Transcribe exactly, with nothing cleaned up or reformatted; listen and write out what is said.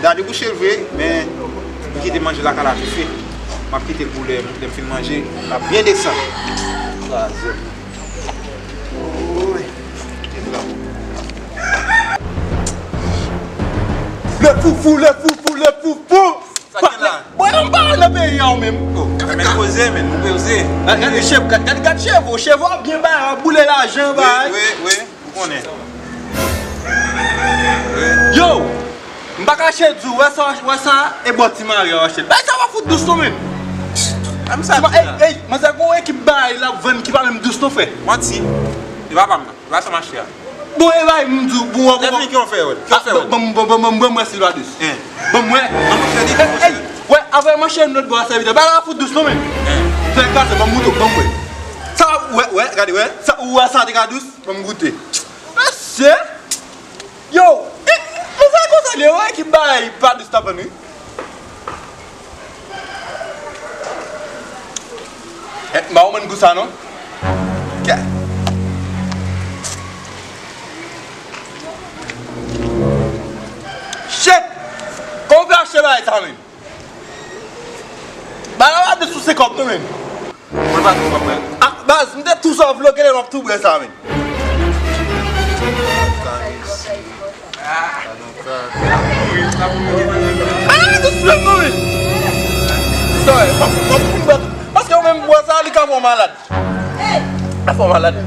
Dadi bouche l vre, men m kite manje lakay la vit fè. M ap kite l pou lè, lè m fin manje, l ap byen desann. Kraze m. Woy. Kite l la. Le foufou, le foufou, le foufou. Sa k gen la? Bon, yon pa nan peyi a ou menm. Oh, men koze, men nou koze. Gad, gad cheve, gad, gad, gad cheve, cheve w ap byen bay, w ap boule lajan bay. Wi, wi, wi, ou konnen. Yo, m pa kache di w, wè sa, wè sa, e bò ti mari a achte. Bay sa pa fout dous non menm. Ey, ey, manzè gon ekip bay l ap vann ki pa menm dous non frè. Manti. E pa pa m nan. Wè sa m achte a. Bon, e bay m di w, bon, bon, bon. Lè fini, ki yon fè wè? Ki yon fè wè? Bon, bon, bon, bon, bon, bon, mwen si l pa dous. Bon, mwen. Nan mwen fè li, ey, ey, wè, avè manchè yon lòt bò a sèvitè. Bay la fout dous non menm. Fè kraze, ban m goute, ban m wè. Sa, wè, wè, gade, wè. Sa, ou wè sa te ka dous? Ban m goute. Mesye! Yo! E, men sa konsa li ye, wè, ki bay pa dous tapan wi. Eh, m pa konprann gou sa non. Kè. Shit! Kòman w fè achte bagay sa menm? Bagay la pa de sou se kòb non menm. Mwen pa tou kòb mwen. Ah, baz, m te tou sa vloge lè m ap tou bwè sa menm. Bagay la de sou menm non menm. Sorry, fòk, fòk m bwè. Paske ou menm bwè sa, li ka fè w malad. Li ka fè w malad.